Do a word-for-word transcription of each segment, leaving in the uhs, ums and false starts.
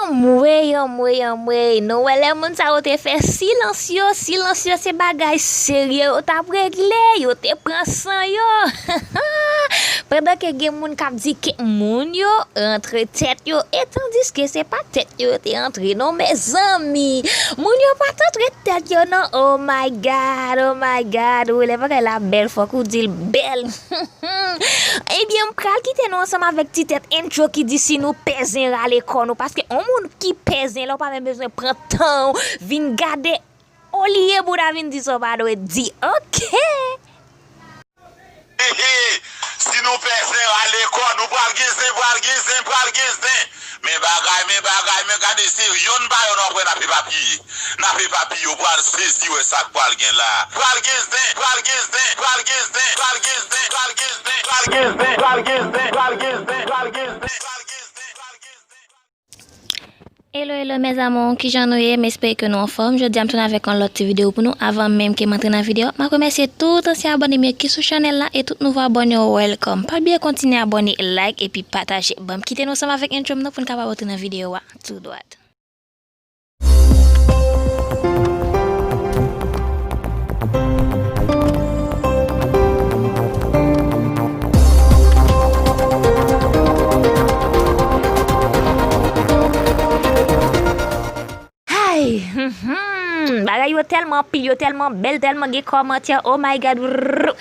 Anmwey, anmwey, anmwey, nou wè lè moun sa yo te fè silans yo, silans yo se bagay serye yo t ap regle, yo te pran san yo. Pandan ke gen moun k ap di ke moun yo rantre tèt yo, e tandiske se pa tèt yo yo te rantre non, mezanmi. Moun yo pa t rantre tèt yo non, oh my God, oh my God, wi, lè bagay la bèl, fòk ou di l bèl. Ebyen, m pral kite nou ansanm avèk ti tèt entwo ki di si nou pè zen rale kò nou, paske yon moun ki pè zen la, ou pa menm bezwen pran tan w vin gade olye bouda vin di sa w pa dwe di, oke? Si nou pè zen rale kò nou, pral gen zen, pral gen zen, pral gen zen. Men bagay, men bagay, men gade se yonn pa yonn w ap wè n ap epapiye. N ap epapiye, w pral sezi wè sa k pral gen la. Pral gen zen, pral gen zen, pral gen zen, pral gen zen, pral gen zen, pral gen zen, pral gen zen, pral gen zen, pral gen zen, pral gen zen, pral gen zen. Hello, hello mes amours, kijan nou ye? M espere ke nou anfòm. Jodi a m tounen avèk yon lòt ti videyo pou nou. Avan menm ke m antre nan videyo a, m ap remèsye tout ansyen abòne m yo ki sou chanèl la e tout nouvo abòne yo, welcome. Pa bliye kontinye abòne, like epi pataje. Ban m kite nou ansanm avèk entwo m nan pou n kapab antre nan videyo a tou dwat. Ay, hmm, bagay yo tèlman anpil, yo tèlman bèl, tèlman gen kòmantè, oh my God, brrr.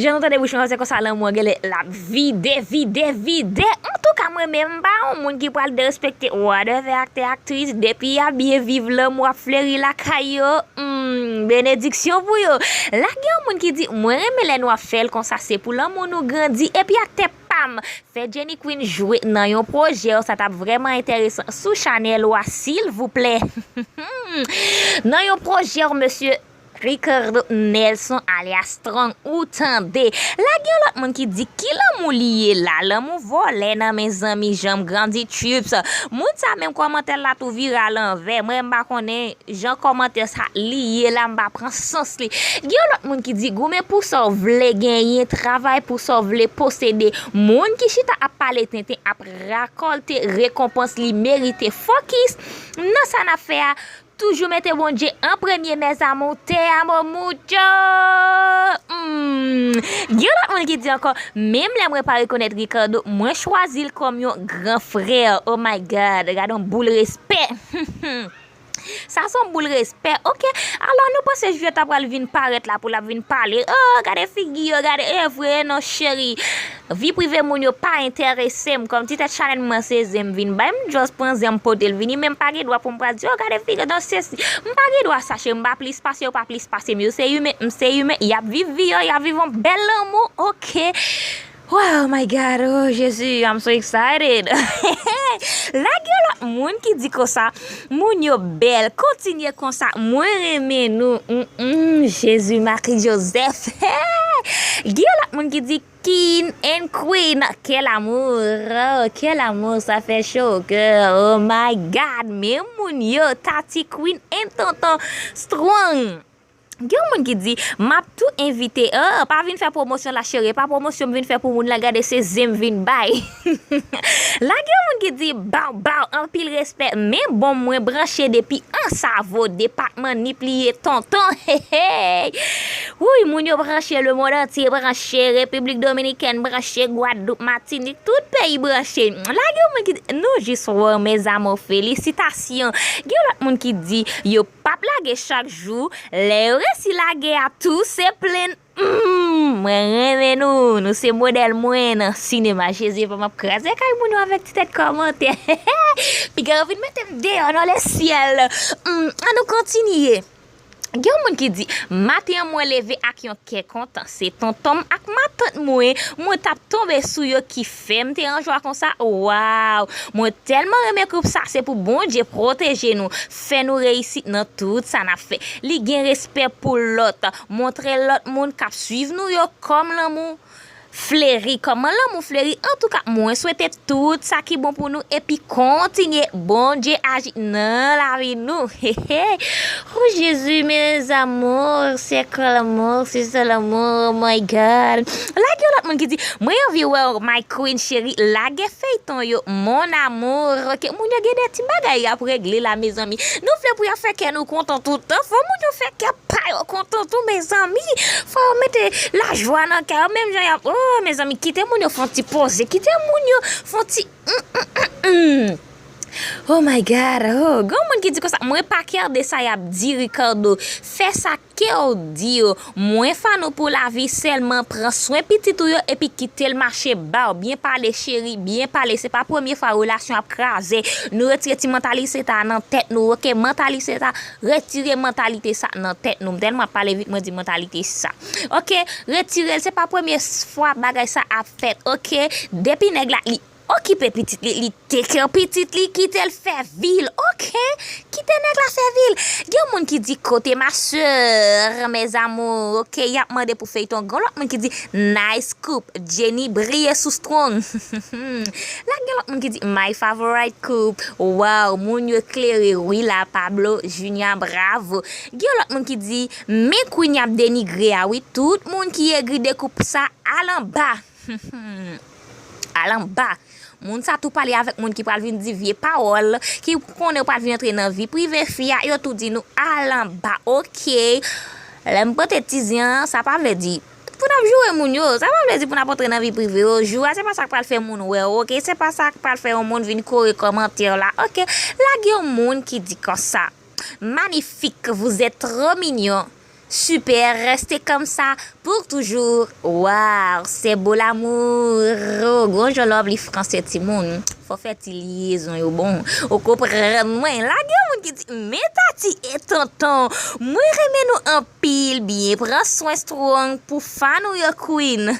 Jan nou tande bouch mwen, se konsa lanmou an genlè l ap vide, vide, vide. Antouka, mwen menm, m pa yon moun ki pral derespekte whatever aktè, aktris, depi y ap byen viv, lanmou ap fleri lakay yo, hmm, benediksyon pou yo. Lage yon moun ki di, mwen renmen lè nou ap fè l konsa, se pou lanmou nou grandi, epi aktè pa m, fè Jenny Queen jwe nan yon pwojè, sa t ap vrèman enteresan sou chanèl ou a, silvouplè. Nan yon pwojè, mesye Ricardo Nelson alyas Strong, ou tande. Lage yon lòt moun ki di ki lanmou li ye la, lanmou vòlè nan men zanmi, janm grandi tchuips. Moun sa menm kòmantè la tou vire alanvè, mwen m pa konnen jan kòmantè sa li ye la, m pa pran sans li. Gen yon lòt moun ki di goumen pou sa w vle genyen, travay pou sa w vle posede. Moun ki chita ap pale tenten ap rakòlte rekonpans li merite. Fokis nan sa n ap fè a. Toujou mete Bondye an premye, mes amours, te amo mucho. Hmm. Gen lòt moun ki di ankò, menm lè mwen pa rekonèt Ricardo, mwen chwazi l kòm yon gran frè. Oh my God, gade yon boul respè. Sa se yon boul respè, oke. Alò, nou panse Juliette ap pral vin parèt la pou l ap vin pale. Oh, gade figi yo, gade, e vre non, cheri. Vi prive moun yo pa enterese m. Kòm ti tèt chanèl mwen se zen m vin bay, m just pran zen m pote l vini, men m pa gen dwa pou m pral di, oh, gade figi yo, non, sesi. M pa gen dwa sa, cheri, m pa plis pase yo, pa plis pase m. Yo se imen, m se imen. Y ap viv vi yo, y ap viv yon bèl lanmou, oke. Wow, my God, oh Jezi, I'm so excited. Lage yon lòt moun ki di konsa, moun yo bèl, kontinye konsa, mwen renmen nou. Mm, mm, Jezi, Mari Jozèf. Gen yon lòt moun ki di King and Queen, quel amour, oh, quel amour, ça fait chaud au cœur, oh my God, men moun yo, Tati Queen and Tonton Strong. Gen yon moun ki di, m ap tou envite, oh, pa vin fè pwomosyon la cheri, pa pwomosyon m vin fè pou moun la, gade se zen m vin bay. Lage yon moun ki di, baw, baw, anpil respè, men bon mwen branche depi Ansavo, depatman Nip li ye tonton, hey, hey. Wouy, moun yo branche, lemonn antye branche, Repiblik Dominikèn branche, Gwadloup, Matinik, tout peyi branche. Lage yon moun ki di, nou jis wè, mes amours, felisitasyon. Gen yon lòt moun ki di, yo p ap lage chak jou, lè yo resi lage a tou se plenn. Mm, mwen renmen nou, nou se modèl mwen nan sinema. Jezi, epa m ap kraze kay moun yo avèk ti tèt kòmantè. Piga yo vin mete m deyò nan lesyèl. Mm, ann nou kontinye. Gen yon moun ki di, maten an mwen leve ak yon kè kontan. Se tonton m ak matant mwen, mwen t ap tonbe sou yo ki fè m te an jwa konsa. Waw! Mwen tèlman renmen koup sa, se pou Bondye pwoteje nou, fè nou reyisit nan tout sa n ap fè. Li gen respè pou lòt, montre lòt moun k ap swiv nou yo kòm lanmou. Fleri, kòman lanmou fleri? Antouka, mwen swete tout sa ki bon pou nou epi kontinye Bondye aji nan lavi nou. Hey, hey. Oh Jezi, mes amours, c'est quoi l'amour, si c'est l'amour, oh my God. Lage yon lòt moun ki di, mwen anvi wè w, my queen chérie, lage feyton yo, mon amour. Ok, moun yo gen de ti bagay y ap regle la, mezanmi. Nou vle pou y ap fè kè nou kontan tout tan, fò moun yo fè kè pa yo kontan tou, mezanmi. Fò yo mete lajwa nan kè yo, menm jan y ap, oh, mezanmi, kite moun yo fè yon ti poze, kite moun yo fè yon ti, mm, mm, mm, mm. Oh my God, oh, gen moun ki di konsa, mwen pa kè de sa y ap di, Ricardo, fè sa kè w di yo, mwen fan ou pou lavi, sèlman pran swen pitit ou yo epi kite l mache ba w, byen pale cheri, byen pale, se pa premye fwa relasyon ap kraze, nou retire ti mantalite sa nan tèt nou, ok, mantalite sa, retire mantalite sa nan tèt nou, m tèlman ap pale vit, mwen di mantalite sa, ok, retire l, se pa premye fwa bagay sa ap fèt, ok, depi nèg la, li okipe pitit li, li take care pitit li, kite l fè vi l, ok? Kite nèg la fè vi l. Gen moun ki di kote ma sœur, mes amours, ok? Y ap mande pou feyton. Gen lòt moun ki di nice couple, Jenny briye sou Strong. La gen lòt moun ki di my favorite couple. Wow, moun yo klere wi la, Pablo, Junior, bravo. Gen lòt moun ki di men Queen y ap denigre a wi. Tout moun ki egri de koup sa al anba. Al anba. Moun sa tou pale avèk moun ki pral vin di vye pawòl, ki konnen yo pral vin antre nan vi prive fi a, yo tou di nou al anba, ok. Lè m pote ti zen an, sa pa vle di pou n ap joure moun yo, sa pa vle di pou n ap antre nan vi prive yo, jou a se pa sa k pral fè moun wè w, ok, se pa sa k pral fè yon moun vin kore kòmantè la, ok. Lage yon moun ki di konsa, magnifique, vous êtes trop mignon. Super, restez comme ça pour toujours. Wow, c'est beau l'amour. Oh, gon jan love li franse timoun. Fò fè ti lyezon yo bon. Ou konprann mwen. Lage yon moun ki di, men Tati e tonton. Mwen renmen nou anpil, byen pran swen Strong pou fan ou yo Queen.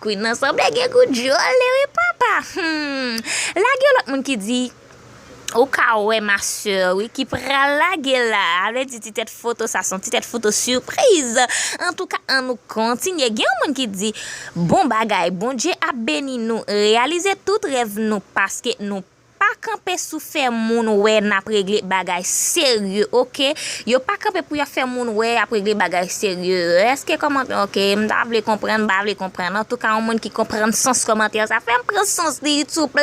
Queen nan sanble gen gout djòl li wi papa. Hmm. Lage yon lòt moun ki di, ou ka wè ma sœur wi ki pral lage la. A vle di ti tèt foto sa se yon ti tèt foto sipriz. Antouka, ann nou kontinye. Gen yon moun ki di, bon bagay, Bondye ap beni nou, reyalize tout rèv nou paske nou pa kanpe sou fè moun wè n ap regle bagay serye, ok? Yo pa kanpe pou y ap fè moun wè y ap regle bagay serye. Èske kòmantè, ok, m ta vle konprann, m pa vle konprann. Antouka, yon moun ki konprann sans kòmantè sa, fè m pran sans li, souple.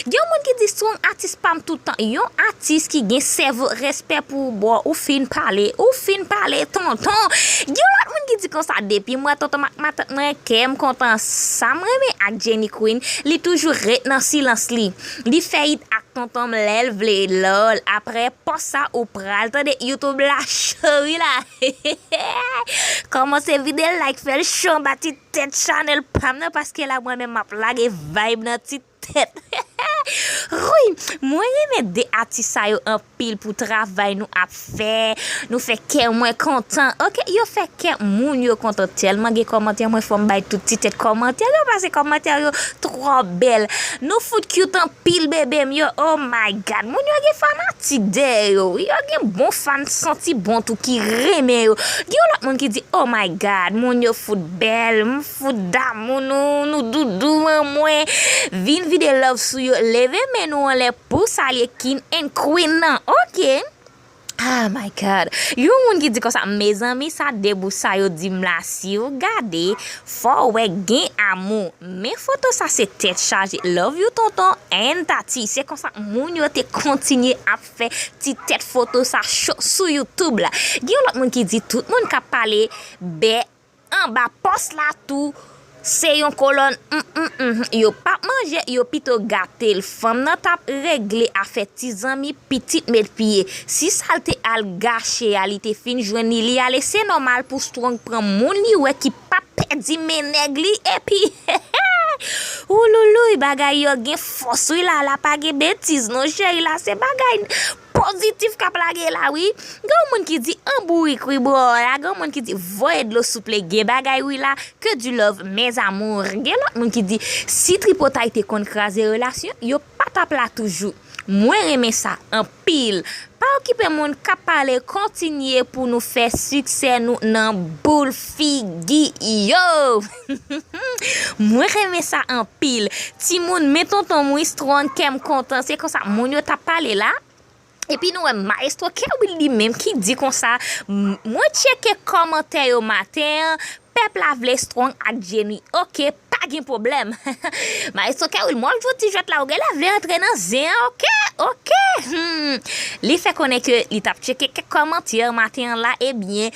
Gen yon moun ki di, se yon atis pa m tout tan. Yon atis ki gen sèvo, respè pou ou, bro. Ou fin pale, ou fin pale, tonton. Gen yon lòt moun ki di konsa, depi m wè tonton m ak matant mwen, kè m kontan. Sa m renmen ak Jenny Queen, li toujou ret nan silans li. Li fè it ak tonton m lè l vle, lol. Apre pòs sa, ou pral tande YouTube la cho wi la. Kòmanse vide like, fè l cho anba ti tèt chanèl pa m nan, paske la mwen menm m ap lage vibe nan ti tèt. Wi, mwen renmen de atis sa yo anpil pou travay nou ap fè. Nou fè kè mwen kontan. Ok, yo fè kè moun yo kontan tèlman gen kòmantè, mwen fò m bay tout ti tèt kòmantè yo, paske kòmantè yo twò bèl. Nou fout cute anpil, bebe m yo. Oh my God, moun yo gen fanatik dèyè yo. Yo gen bon fan santi bon tou ki renmen yo. Gen yon lòt moun ki di, oh my God, moun yo fout bèl, m fout damou nou, nou doudou an mwen. Vin vide love sou yo, leve men nou anlè pou salye King and Queen nan, ok? Ah my God. Yon moun ki di konsa, mezanmi, sa de bout sa yo di m la, si w gade, fò w wè gen amou. Men foto sa se tèt chaje. Love you, tonton and Tati. Se konsa moun yo te kontinye ap fè ti tèt foto sa cho sou YouTube la. Gen yon lòt moun ki di tout moun k ap pale bè anba pòs la tou se yon kolòn, mm, mm, mm, yo p ap manje, yo pito gate l. Fanm nan t ap regle afè ti zanmi, pitit met pye. Si sa l te al gache a, li te fin jwenn li, li ale, se nòmal pou Strong pran moun li wè ki p ap pèdi men nèg li, epi Ouloulouy, bagay yo gen fòs wi la, la pa gen betiz non cheri, la se bagay pozitif k ap lage la wi. Gen yon moun ki di an bourik wi bro, la gen yon moun ki di voye dlo souple, gen bagay wi la, que du love mes amours. Gen lòt moun ki di si tripotay te konn kraze relasyon, yo pa t ap la toujou. Mwen renmen sa anpil. Pa okipe moun k ap pale, kontinye pou nou fè siksè nou nan boul figi yo. Mwen renmen sa anpil. Timoun, men tonton m wi strong, kè m kontan. Se konsa moun yo t ap pale la. Epi nou wè Maestro Kerwil li menm ki di konsa, "M- mwen tcheke kòmantè yo maten an, pèp la vle strong ak Jenny." Oke, pa gen pwoblèm. Maestro Kerwil, mòl jodi jwèt la, ou genlè vle antre nan zen an, oke, oke. Hmm. Li fè konnen ke li t ap tcheke kèk kòmantè maten an la, ebyen,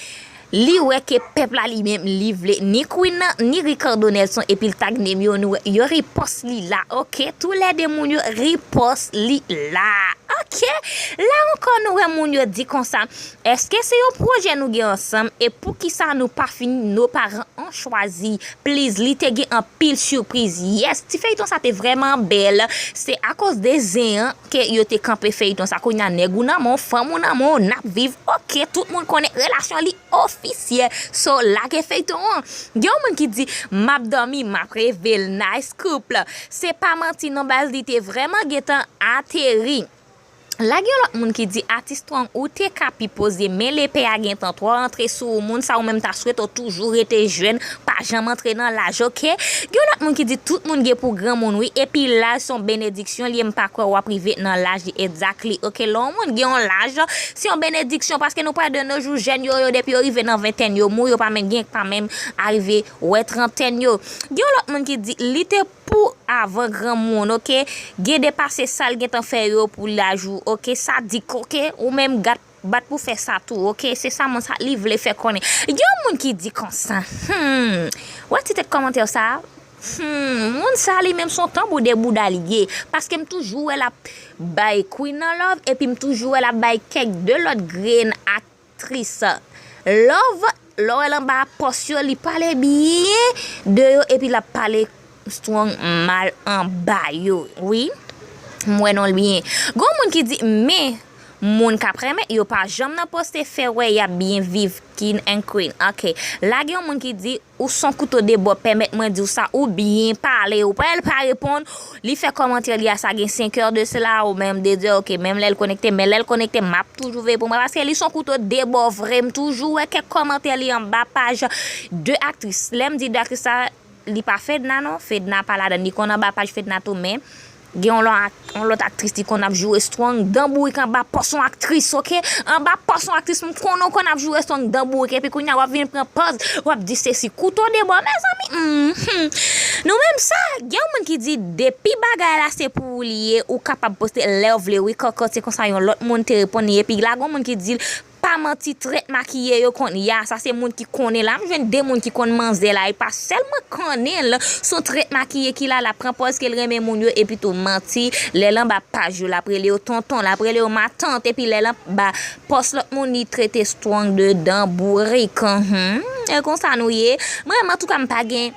li wè ke pèp la li menm, li vle ni Queen nan, ni Ricardo Nelson, epi l tag name yo, nou wè, yo repost li la, oke? Toulède moun yo repost li la, oke? La ankò, nou wè moun yo di konsa, èske se yon pwojè nou gen ansanm, e poukisa nou pa fini Nos Parents Ont Choisi? Please, li te gen anpil sipriz. Yes, ti feyton sa te vrèman bèl. Se akoz de zen an ke yo te kanpe feyton sa. Kounye a, nèg ou nan men w, fanm ou nan men w, n ap viv. Oke, tout moun konnen relasyon li ofisyèl. So, lage feyton an. Gen yon moun ki di, "M ap dòmi, m ap reve l, nice couple." Se pa manti non, baz, li te vrèman gentan ateri. La gen yon lòt moun ki di, "Atis Strong, ou te ka pi poze, men lepe a gentan twò antre sou ou, moun sa ou menm ta swete w toujou rete jèn, pa janm antre nan laj, oke?" Gen yon lòt moun ki di, "Tout moun gen pou granmoun wi, epi laj se yon benediksyon li ye, m pa kwè w ap rive nan laj li exactly, oke?" Lè yon moun gen yon laj, se yon benediksyon, paske nou pral de nos jours, jèn yo, yo depi yo rive nan ventèn yo mouri, yo pa menm gen, pa menm arive wè trantèn yo. Gen yon lòt moun ki di, "Li te pou avan granmoun, oke? Gen de pase sa l gentan fè yo pou laj ou, oke? Sadik, oke? Ou menm gat bat pou fè sa tou, oke?" Se sa moun sa li vle fè konnen. Gen yon moun ki di konsa, hmm, wè ti tèt kòmantè sa? Hmm, moun sa li menm se yon tanbou de bouda li ye. Paske m toujou wè l ap bay Queen nan love, epi m toujou wè l ap bay kèk de lòt grenn ak aktris love, lè w wè l anba pòs yo, li pale byen de yo, epi l ap pale Strong mal anba yo. Wi, m wè non l byen. Gon moun ki di, men moun k ap renmen yo pa janm nan poste fè wè y ap byen viv, King and Queen. Oke, la gen yon moun ki di, ou son kouto de bò, pèmèt mwen di w sa, ou byen pale, ou pa, l pa reponn, li fè kòmantè li a sa gen senk è de sela, ou menm de di, oke, menm lè l konekte, men lè l konekte, m ap toujou veye pou mwen, paske li son kouto de bò vre, m toujou wè kèk kòmantè li anba paj de aktris. Lè m di de aktris sa, li pa Fedna non, Fedna pa ladan, li konn anba paj Fedna tou, men gen yon lòt ak- yon lòt aktris li konn ap joure Strong dan bourik anba pòs yon aktris, oke? Anba pòs yon aktris, m konnen w konn ap joure Strong dan bourik, epi kounye a w ap vin pran pòz, w ap di sesi, kouto de bò, mezanmi, hmm. Nou menm sa, gen yon moun ki di, depi bagay la se pou ou li ye, ou kapab poste lè w vle, wi, kòkòt, se konsa yon lòt moun te reponn li, epi la gen yon moun ki di, pa manti, trèt makiye yo konn, ya, sa se moun ki konnen la, m jwenn de moun ki konn manzè la, e pa sèlman konnen l, se yon trèt makiye ki la, l ap pran pòz ke l renmen moun yo, epi tou manti, lè l anba paj yo, l ap rele yo tonton, l ap rele yo matant, epi lè l anba pòs lòt moun, li trete Strong de dan bourik. Hmm, e konsa nou ye. Mwen, antouka, m pa gen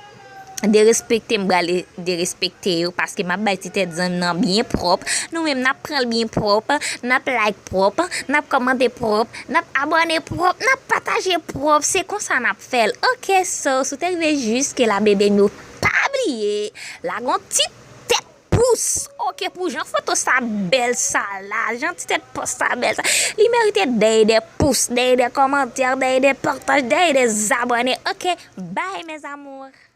derespekte, m pral derespekte yo, paske m ap bay ti tèt zanmi nan byen pwòp. Nou menm, n ap pran l byen pwòp, n ap like pwòp, n ap kòmante pwòp, n ap abòne pwòp, n ap pataje pwòp. Se konsa n ap fè l. Oke, so, si w te rive jiske la, bebe m yo, pa bliye, lage yon ti tèt pous. Oke, pou jan foto sa bèl sa la, jan ti tèt pòs sa bèl sa, li merite dèyè de pous, dèyè de kòmantè, dèyè de pataj, dèyè de zabòne. Oke, bye mes amours.